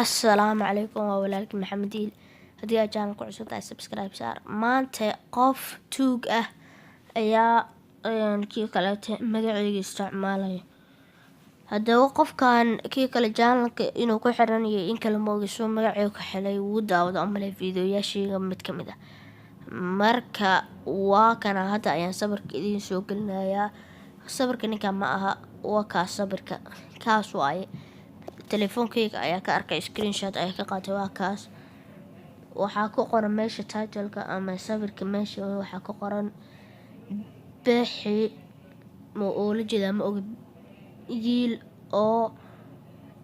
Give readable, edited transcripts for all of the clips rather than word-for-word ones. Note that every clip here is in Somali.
Assalaamu calaykum, waa walaalkii Maxamed Iil. Haddii aad channelka cusub tahay, subscribe saar. Maanta qof tuug ah ayaa kii kaleete magacayga isticmaalaya. Haddaba qofkan kii kale channelka inuu ku xiran iyo in kale ma ogi. Suu magacayga ku xelay? Wuu daawado amale fiidiyoyaashayga mid ka mid ah. Marka waa kana, hadda ayaan sawirka idiin soo gelinayaa. Sawirka ninkan ma aha, waa kaas, sawirka kaas waaye. Telefoonkeyga ayaa ka arkay, screenshot ayaa ka qaatay. Waa kaas. Waxaa ku qoran meesha titleka ama sawirka meesha waxaa ku qoran "Bixi", ma oola jeedaa, ma ogi, "Yiil oo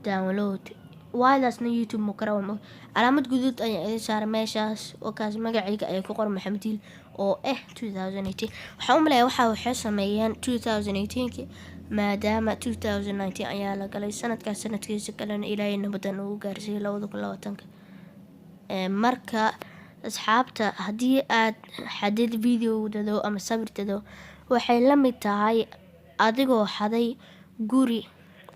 download". Waadaasna YouTube mu kara ma calaamad guduud ayaa idin saaray meeshaas. Waa kaas, magacayga ayaa ku qoran, Maxamed Iil, oo ah 2018. Waxaan u maleeyaa waxay sameeyeen 2018ki, maadaama 2019 ayaa la galay sanadkaas, sanadkiisa kalena Ilaahay nabadan ugu gaarsiiyay 2020ka. Marka asxaabta, haddii aad xadid videodado ama sawirtado, waxay la mid tahay adigoo xaday guri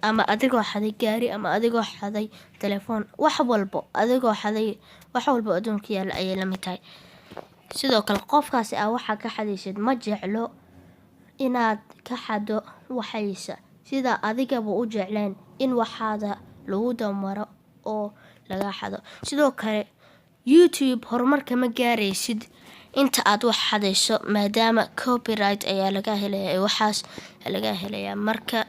ama adigoo xaday gaari ama adigoo xaday telefoon, wax walbo adigoo xaday, wax walbo adduunka yaala ayay la mid tahay. Sidoo kale qofkaasi aa waxaa ka xadaysid ma jeclo inaad ka xado waxaysa, sida adigaba u jecleen in waxaada lagu damaro oo laga xado. Sidoo kale YouTube horumarka ma gaaraysid inta aad wax xadayso, maadaama copyright ayaa laga helaya, waxaas laga helayaa. Marka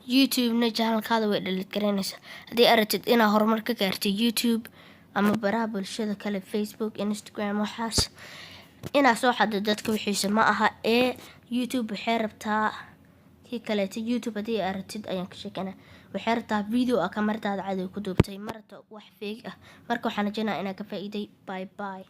YouTube-na channelkaada way delete garaynaysaa. Haddii aad rabtid inaad horumar ka gaartid YouTube ama baraha bulshada kale, Facebook, Instagram, waxaas, inaad soo xado dadka wixiisa ma aha. Ee YouTube waxay rabtaa kii kaleeto. YouTube haddii aad rabtid ayaan ka sheekeynaa. Waxay rabtaa video a kamaradaada caadi ku duubtay, ma rabto wax fake ah. Marka waxaan rajeynaya inaan ka faa'iiday. Bye bye.